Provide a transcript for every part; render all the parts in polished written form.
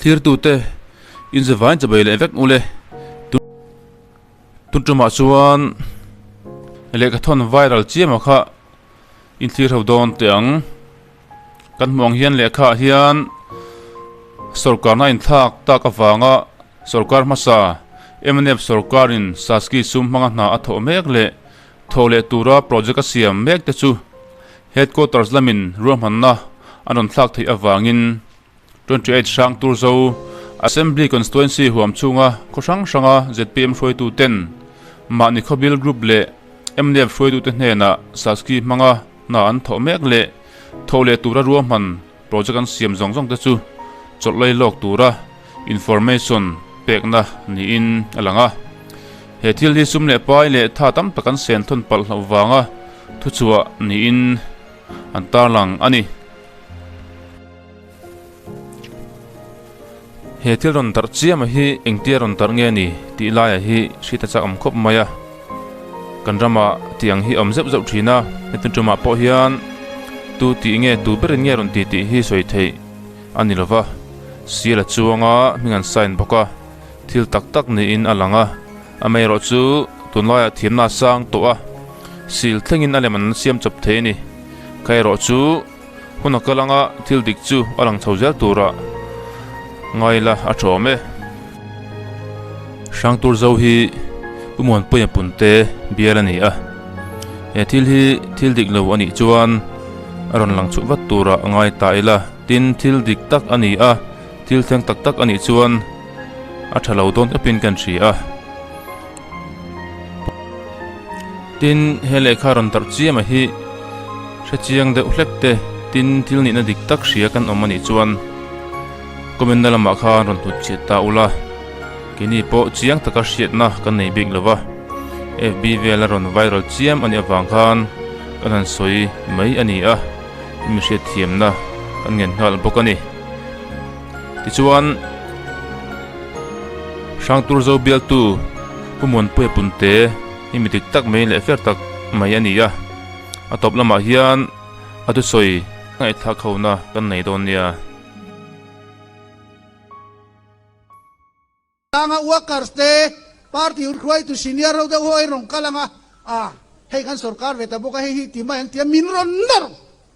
Thlirtute inzavain chabai leh vek ule. Tun tumah chuan lehkhathawn viral chiama kha inthlir ho dawn teh ang. Kan hmuh ang hian lehkha ah hian sorkarna inthlak tak avanga sorkar hmasa mnf sorkarin Saski sum hmanga hna a thawh mek leh thawh leh tura project a siam mek te chu headquarters lamin ruahmanna an rawn thlak theih avangin 28 hrang tur zo Assembly Constituency huam chhunga khaw hrang hranga zpm hruaitu ten mahni khawbil group leh mnf hruaitute hnenah Saski hmanga hna an thawh mek leh thawh leh tura ruahman project an siam zawng zawng te chu chawlh lei lawk tura information pekna niin a lang a. He thil hi sum leh pai leh tha tam tak an sen thawn palh hlauh vanga thuchhuah niin an tarlang a ni. He thil rawn darh chiam a hi engtia rawn darh nge ni tih laia hi hriat a chak awm khawp mai a, kan rama tiang hi a awm zeuh zeuh thin a, heti tumah pawh hian tu tih nge tu berin nge rawn ti tih hi sawi theih a ni lova, seal a chuang a hming an sign bawk a, thil tak tak niin a lang a, amaherawh chu tunlaiah thiamna a sang tawh a, seal thlengin a lem an siam chawp thei a ni, kha erawh chu. Hun a kal anga thil dik chu a lang chho zel turah ngai la a tawm e. Hrangtur zo hi Pu Muanpuia Punte bial a ni a, he thil hi thil dik lo a nih chuan a rawn lang chhuh vat turah ngai ta ila, tin thil dik tak a ni a, thil thleng tak tak a nih chuan a tha lo dawn tawpin kan hria a. Tin, he lehkha rawn tarh chiama hi hre chiang deuh hlek te, tin thil nihna dik tak hria kan awm a nih chuan comment na lamah khan rawn hnut chhiat ta ula, keini pawh chiang taka hriatna kan nei bik lo va, FB vela rawn viral chiam a nih avang khan kan han sawi mai a ni a, mi hriatthiamna kan ngen nghal bawk a ni. Tichuan, Hrangtur zo bialtu Pu Muanpuia Punte hi mi dik tak mai leh fer tak mai a ni a, a tawp lamah hian a thusawi ngaihthlak hona kan nei dawn nia. Tlanga workers te party hruaitu senior ho deuh ho a rawn kal ang a, ah hei kan sorkar ve ta bawk a, hei hi ti mai ang tia min rawn nawr,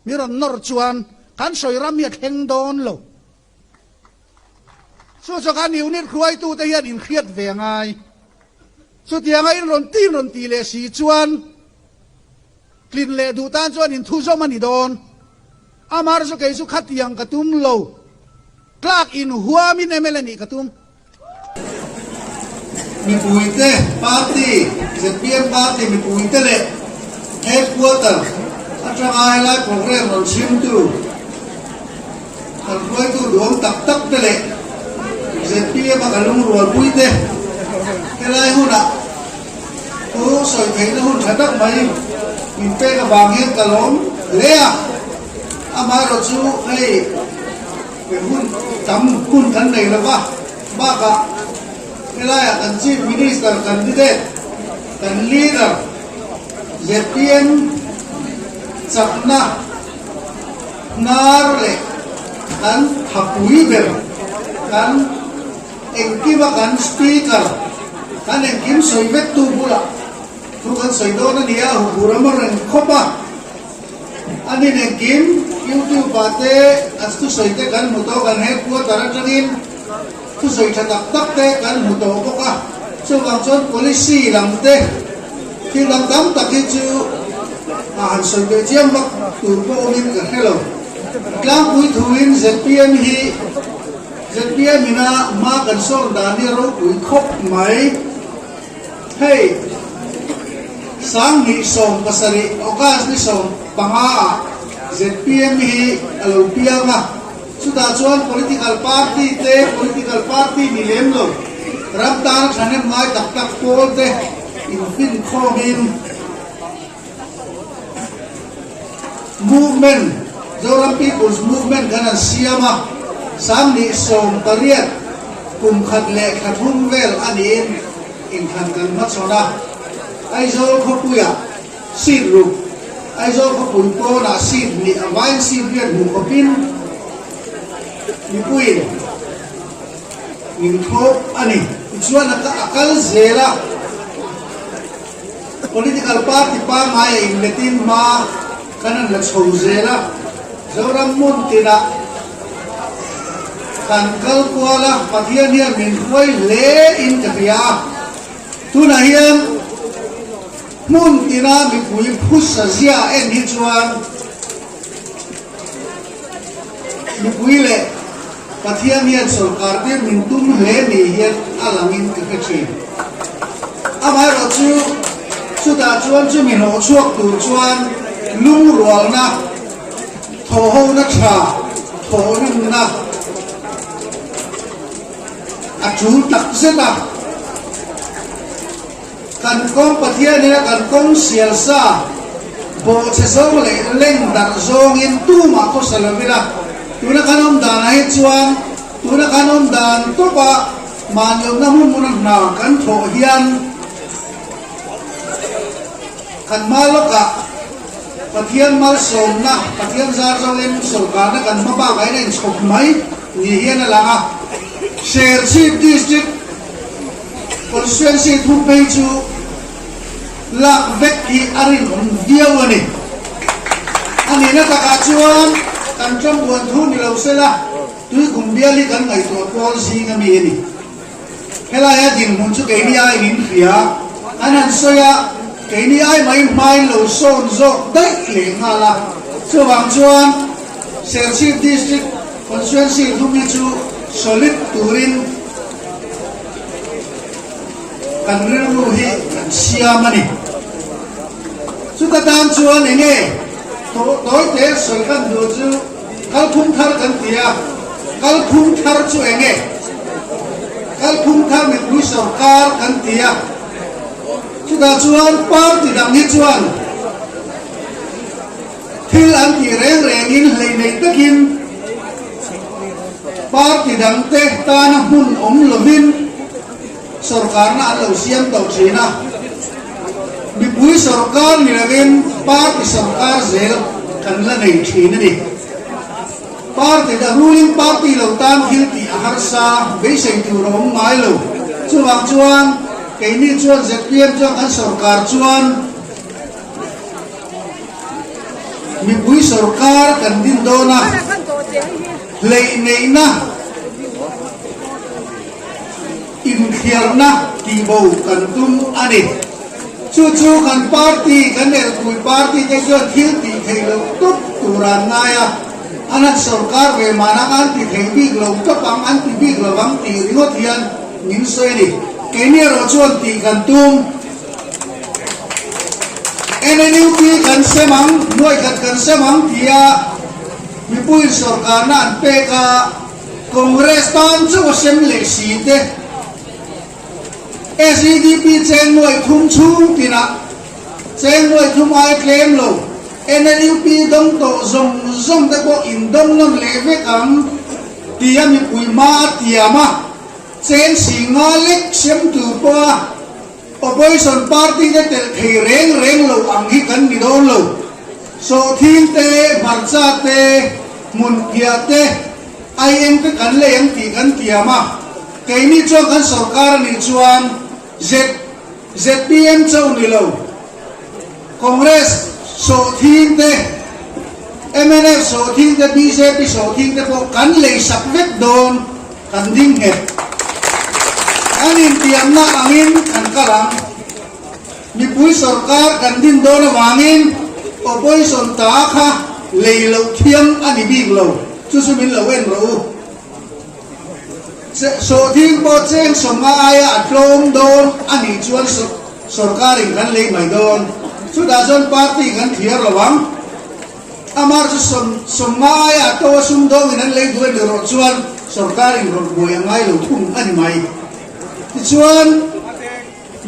min rawn nawr chuan kan sawi ram hi a thleng dawn lo. Chu chu kan unit hruaitute hian inhriat ve a ngai. Chutianga in rawn tin rawn tih leh si chuan tlin leh duh tan chuan inthuzawm a ni dawn. Amar chu kei chu khatiang ka tum lo. Tlak inhuamin mla nih ka tum. Mipuite party, zpm party mipuite leh headquarter atanga helai programme rawn chhimtu kan hruaitu duang tak tak te leh zpm a ka lungrualpuite helai hunah thu sawi theihna hun tha tak mai min pek avang hian ka lawm hle a, amaherawhchu hei He hun tam hun kan nei lo va, bakah helaiah kan Chief Minister candidate, kan leader zpm chakna hnar leh kan thapui ber, kan engkima kan Speaker, kan engkim sawi vektu bulah thu kan sawi dawn a ni a, huphur a maw reng khawp a. A ni engkim YouTube ah te a thusawi te kan hmu tawh kan headquarter atangin thusawi tha tak tak te kan hmu tawh bawk a, chuvang chuan policy lam te thil dang tam tak hi chu a han sawi ve chiang vak tur pawh awmin ka hre lo. Tlangpui thuin zpm hi zpm ina hma kan sawn dan hi a ropui khawp mai. Hei, 2017 August ni 15 ah zpm hi a lo piang a, chutah chuan political party te, political party ni lem lo, ram tana thahnem ngai tak tak pawl te infinkhawmin movement, Zoram People's Movement khan an siam a, 2018 kum khat leh thla thum vel a niin inthlan kan hmachhawn a, Aizawl khawpuiah seat ruk, Aizawl khawpui pawnah seat hnih a vain seat riat hmuh khawpin mipuiin. min thlawp a ni. Tichuan a kal zel a, political party pangngai a inletin hma kan han la chho zel a, Zoram hmun tinah kan kal kual a, Pathian hian min hruai hle in ka hria a, tunah hian hmun tina mipui phusa zia en hi chuan mipui leh Pathian hian sawrkar tir min tum hle ni hian a langin ka hre thin. Amaherawh chu chutah chuan chumi hlawh chhuak tur chuan lungrualna, thawhhona tha, thawhrimna a tul tak zet a. Kan kawng Pathian ina kan kawng sial sa bawhchhe zawng leh leng darh zawngin tumah khawsa lo ila, tuna kan awm danah hi chuan tuna kan awm dan tawpa mahni awmna hmun hmuna hna kan thawh hian kan hma lawkah Pathian malsawmna, Pathian zar zawngin sawrkarna kan hma bakah hian a inchhawp mai ni hian a lang a. Serchhip District. Constituency thu phei chu lak vek hi a rinawm viau a ni. A nihna takah chuan kan ṭambuan thu ni lo sela Tuikum bial hi kan ngaihtuah pawl zing a mi a ni. Helaia dinhmun chu keini aiin in hria an han sawi a, keini ai mai hmain lo sawn zawk daih leh nghal a. Chuvang chuan Serchhip District Constituency thu hi chu solid turin, Kan rilru hi kan siam a ni. Chuta tan chuan eng nge tawi te sawi kan duh chu kalphung thar kan ti a, kalphung thar chu eng nge? Kalphung thar mipui sawrkar kan ti a, chutah chuan party dang hi chuan Thil an tih reng rengin hleih neih takin party dangte tana hmun awm lovin sawrkarna an lo siam tawh thin a, mipui sawrkar ni lovin party sawrkar zel kan la nei thin a ni. Party the ruling party lo tan thil tih a harsa beisei tur a awm ngai lo. Chuvang chuan keini chuan zpm chuan kan sawrkar chuan, Mipui sorkar kan din dawn a, hleih neihna, inthliarna tihbo kan tum a ni. Chu chu kan party, kan elpui party te chuan thil tih theih loh tawp tur an ngai a, an han sorkar ve mahna an ti thei bik lo tawp ang, an ti bik lo ang tih ringawt hian min sawi a ni. Keini erawh chuan tih kan tum. NLUP kan sem ang, nuai khat kan sem ang tia mipuiin sorkarna an pek a, Congress tan chauh a sem leh si te, SEDP cheng nuai thum chhung tinah cheng nuai thum ai tlem lo, NLUP dawng tawh zawng zawng te pawh in dawng nawn leh vek ang tia mipui hma a tiam a, cheng si nga lek sem tur pawha Opposition party te telh thei reng reng lo ang hi kan ni dawn lo. Sawhthing te, hmarcha te, hmunphiah te, aieng te kan lei ang tih kan tiam a. Keini chuan kan sorkar a nih chuan Z zpm chauh ni lo, Congress sawhthing te, mnf sawhthing te, bjp sawhthing te pawh kan lei sak vek dawn. Kan ding nghet. Kan intiamna angin kan kal ang. Mipui sorkar kan din dawn avangin opposition ta kha lei loh thiam a ni bik lo. Chu chu min lo en rawh u. Sawhthing pawh cheng sawmnga aia a tlawm dawn a nih chuan sorkarin kan lei mai dawn. Chutah chuan party kan thliar lo ang. Amar chu sawmnga aia a to a sumdawngin an lei duh a ni rawh chuan sorkarin rawn buai a ngai lo thung a ni mai. Tichuan,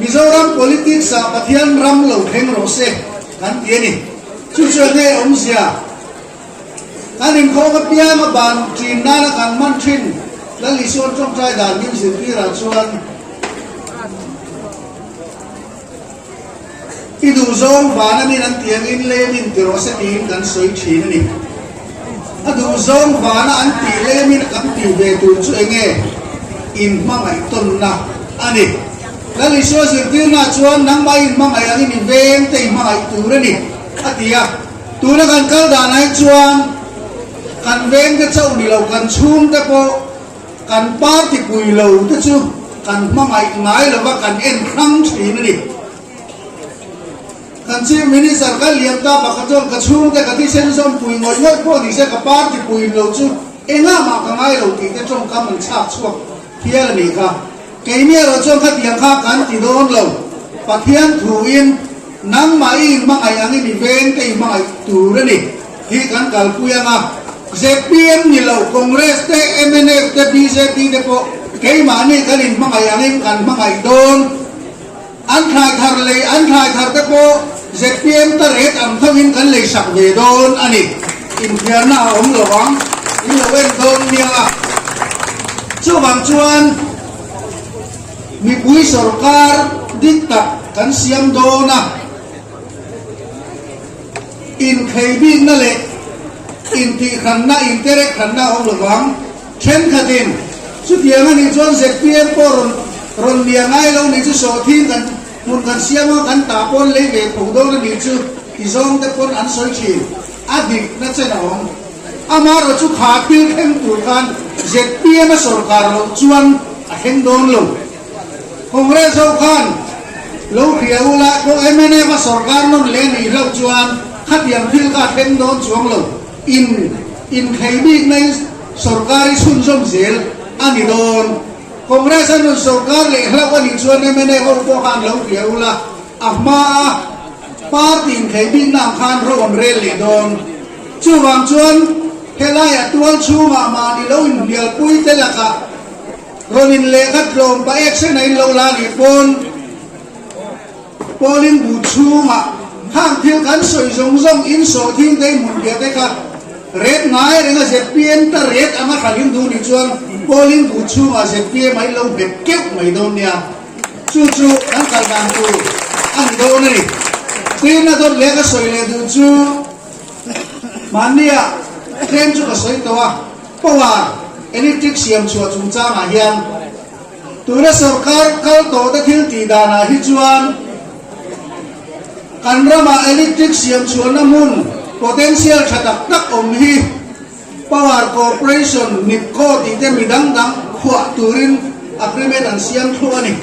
Mizoram politics ah Pathian ram lo thleng rawh se kan ti a ni. Chu chu enge awmzia? Kan inkhawm apiang a ban ṭin nana kan hman ṭhin Lal Isuan ṭawngṭai dan min zirtirah chuan, I duh zawng van a min an tih angin lei a min ti rawh se tiin kan sawi thin a ni. A duh zawng vana an tih lei a min kan tih ve tur chu eng nge? Inhmangaih tawnna a ni. Lal Isua zirtirna chuan nangmah inhmangaih angin i veng te i hmangaih tur a ni, a ti a. Tuna kan kal danah hi chuan kan veng te chauh ni lo, kan chhung te pawh kan party pui lo te chu kan hmangaih ngai lova kan en hrang thin a ni. Kan Chief Minister kal liam ta pakhat chuan ka chhungte ka thisen zawm pui ngawih ngawih pawh ni se ka party puiin lo chu engah mah ka ngai lo tih te tawngkam an chhak chhuak hial a nih kha. Keini erawh chuan khatiang kha kan ti dawn lo. Pathian thuin nangmah i inhmangaih angin i veng te i hmangaih tur a ni hi kan kalpui ang a. Zpm ni lo Congress te, mnf te, bjp te pawh keimahni kan inhmangaih angin kan hmangaih dawn. An thlai thar lei an thlai thar te pawh zpm ta ret ang thovin kan lei sak ve dawn a ni. Inphiarna a awm lo ang, in lo en dawn nia. Chuvang chuan mipui sorkar dik tak kan siam dawn a. Inkhei bikna leh intihhranna, interek hranna a awm lovang. Thenkhatin, Chutiang a nih chuan zpm pawh rawn rawn nia ngai lo nih chu sawhthing kan hmun kan siam a, kan tah pawn lei ve tho dawn a nih chu ti zawng te pawn an sawi thin. A dikna chen a awm. Amaherawh chu kha thil thleng tur khan zpm a sawrkar loh chuan a thleng dawn lo. Congress ho khan lo hria ula pawh mnf a sawrkar nawn leh nih hlauh chuan khatiang thil kha a thleng dawn chuang lo. In inthei bik nai sawrkar i chhunzawm zel a ni dawn. Congress a nun sawrkar leh hlauh a nih chuan mnf ho pawh khan lo hria ula a hma a party inthei bik na ang khan ro an rel leh dawn. Chuvang chuan helaiah tual chhungah mahni lo inhnialpui te lakah Rawn in lehkha tlawm pa ek sen a in lo la nih pawn polling booth chhungah khang thil kan sawi zawng zawng in sawh thing te hmun piah te kha ret ngai reng a zpm ta ret anga hral in duh nih chuan polling booth chhungah zpm a in lo hmet keuh mai dawn nia chu chu kan kal dan tur a ni dawn a ni. Tin a dawt leh ka sawi leh duh chu mahnia tlem chu ka sawi tawh a. Power, electric siam chhuah chungchangah hian tuna sorkar kal tawhte thil tih danah hi chuan kan ramah electric siam chhuahna hmun potential tha tak tak awm hi Power Corporation, NEEPCO tih te mi dang dang khuah turin agreement an siam thluah a ni.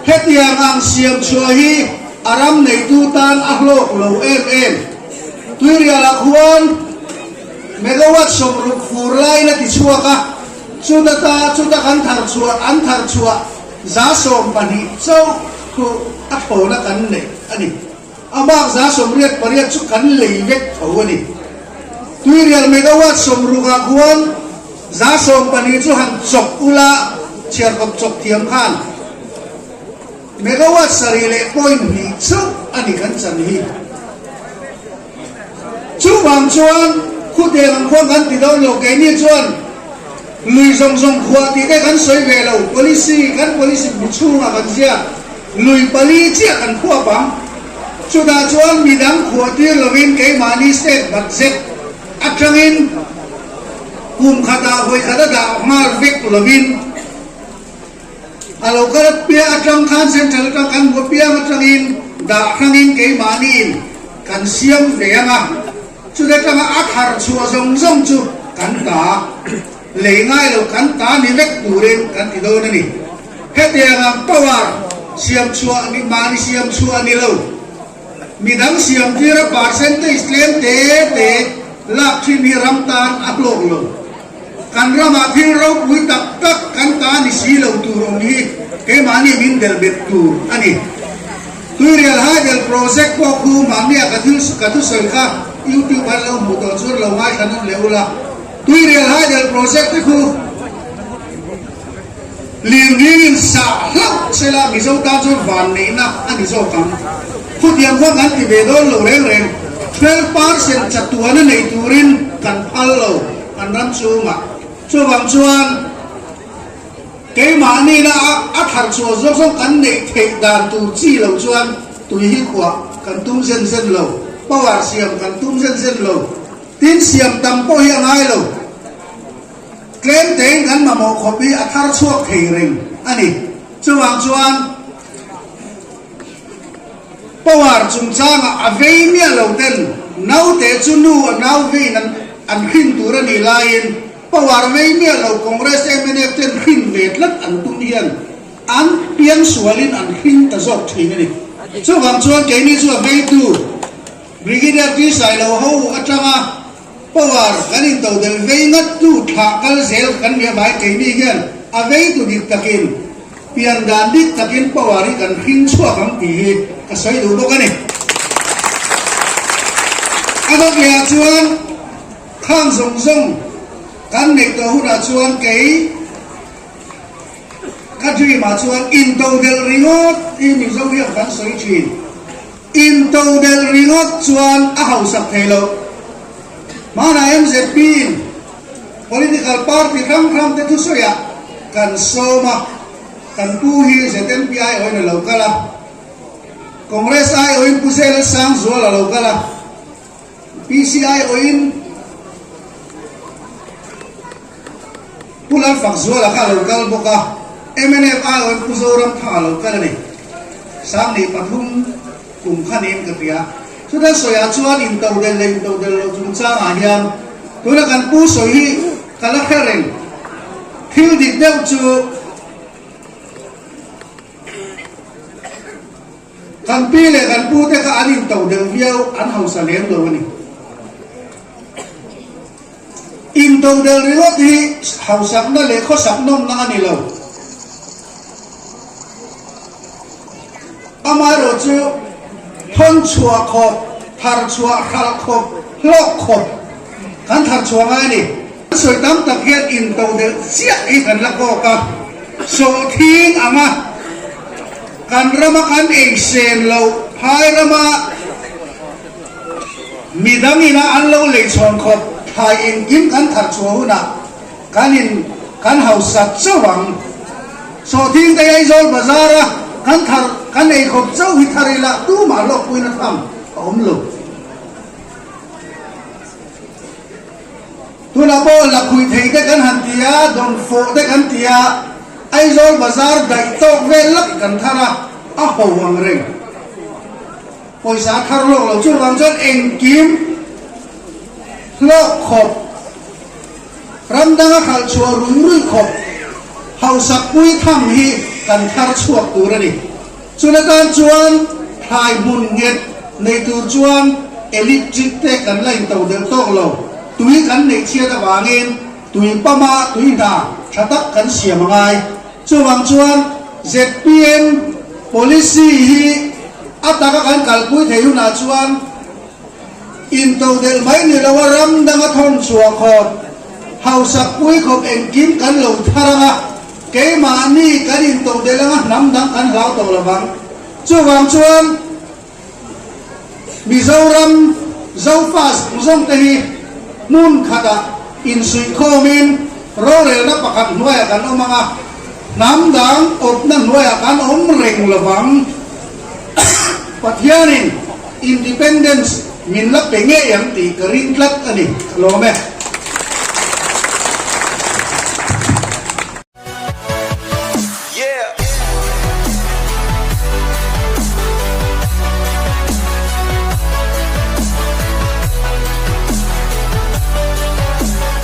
Hetiang ang siam chhuah hi a ram neitu tan a hlawk lo em em. Tuirialah khuan. Megawatt 60 fur laiin a ti chhuak a, chuta ta chuta kan thar chhuah an thar chhuah 20 chauh khu a thlawna kan neih a ni. A bak 88 chu kan lei vek tho a ni. Tuirial megawatt 60 ah khuan 12 chu han chawp ula chhiarkawp chawp thiam khan megawatt sarih leh point hnih chauh a ni kan chan hi. Chuvang chuan khutiang ang khuan kan ti dawn lo, keini chuan lui zawng zawng khuah tih te kan sawi ve lo, policy kan policy bu chhungah kan ziak, lui pali chiah kan khuap ang. Chutah chuan midang khuah tir lovin keimahni state budget atangin kum khatah vawi khat a dah nghal vek lovin, A lo kal piah atang khan Central atang kan hmu piang atangin dah hrangin keimahniin kan siam ve ang a, chuta tanga a thar chhuah zawng zawng chu kan ta lei ngai lo kan ta ni vek turin kan ti dawn a ni. Hetiang ang power siam chhuah ni mahni siam chhuah ni lo, midang siam tira percentage tlem te te lak thin hi ram tan a hlawk lo. Kan ramah thil ropui tak tak kan ta ni si lo tur awm hi keimahni min del bet tur a ni. Tuirial Hydel Project pawh khu mahnia ka thil ka thusawi kha YouTube an lo hmuh tawh chuan lo ngaithla nawn leh ula. Tuirial Hydel Project te khu lirngingin sah hlauh sela Mizo tan chuan vanneihna a ni zawk ang. Khutiang khuan kan ti ve dawn lo reng reng. 12% chatuana nei turin kan phal lo kan ram chungah. Chuvang chuan keimahni-na a thar chhuah zawk zawk kan neih theih dan tur chi lo chuan tui hi khuah kan tum zen zen lo, power siam kan tum zen zen lo, tin siam tam pawh hi a ngai lo. Tlem tein kan mamawh khawp hi a thar chhuak thei reng a ni. Chuvang chuan power chungchangah a vei miah lo ten naute chu nu a nau vein an hrin tur a nih laiin power vei miah lo Congress mnf ten hrin ve tlat an tum hian an piang sualin an hring ta zawk thin a ni. Chuvang chuan keini chu a veitu Brigadier T Sailo ho atanga Power kan intodelh vei ngat tu thlah kal zel kan nih avai keini hian a vei tu dik takin pian dan dik takin power hi kan hring chhuak ang tih hi ka sawi duh bawk a ni. A dawt leh ah chuan khang zawng zawng kan neih tawh hunah chuan kei ka dream ah chuan intodelh ringawt hi Mizo hian kan sawi thin. Intodelh ringawt chuan a hausak thei lo. Hmanah MZP in political party hrang hrang te thusawiah kan sawm a, kan pu hi ZNP aiawhin a lo kal a, Congress aiawhin Pu Zela Sangzuala a lo kal a, PC aiawhin Pu Lalfakzuala kha a lo kal bawk a, mnf aiawhin Pu Zoramthanga a lo kal a ni. 23 kum kha niin ka hria. Chuta sawiah chuan intodelh leh intodelh loh chungchangah hian tuna kan pu sawi hi ka la hre reng. Thil dik deuh chu kan pi leh kan pu te kha an intodelh viau, an hausa lem lo a ni. Intodelh ringawt hi hausakna leh khawsak nawmna a ni lo. Amaherawh chu thawn chhuah khawp, thar chhuah hralh khawp, hlawk khawp kan thar chhuah ngai a ni. Kan sawi tam tak hian intodelh chiah hi kan la kawk a, sawhthing anga kan rama kan eisen loh phai rama, Midang ina an lo lei chhawn khawp thlai engkim kan thar chhuah hunah kan in kan hausa chauh ang. Sawhthing te Aizawl bazar a kan thar kan ei khawp chauh hi thar ila tumah hlawkpuina tham a awm lo. Tunah pawh lakhuih thei te kan han ti a, dawnfawh te kan ti a, Aizawl bazar daih tawk vel lak kan thar a, a ho ang reng. Pawisa a thar lawk lo chuvang chuan engkim hlawk khawp, ram danga khalh chhuah rui rui khawp hausak pui tham hi kan thar chhuak tur a ni. Chun atan chuan thlai hmun nghet nei tur chuan electric te kan la into delh tawk lo, tui kan neih chhiat avangin tui pama tui hna tha tak kan siam a ngai. Chuvang chuan zpm policy hi a taka kan kalpui thei hunah chuan intodelh mai ni loa ram danga thawn chhuah khawp, hausak pui khawp engkim kan lo thar ang a, keimahni kan intodelh anga hnam dang kan hlau tawh lo vang. Chuvang chuan Mizoram Zofa zawng zawng te hi hmun khatah insuihkhawmin rorelna pakhat hnuaiah kan awm ang a, hnam dang awpna hnuaiah kan awm reng lo vang. Pathianin Independence min la pe ngei ang tih ka ring tlat a ni. Ka lawm e.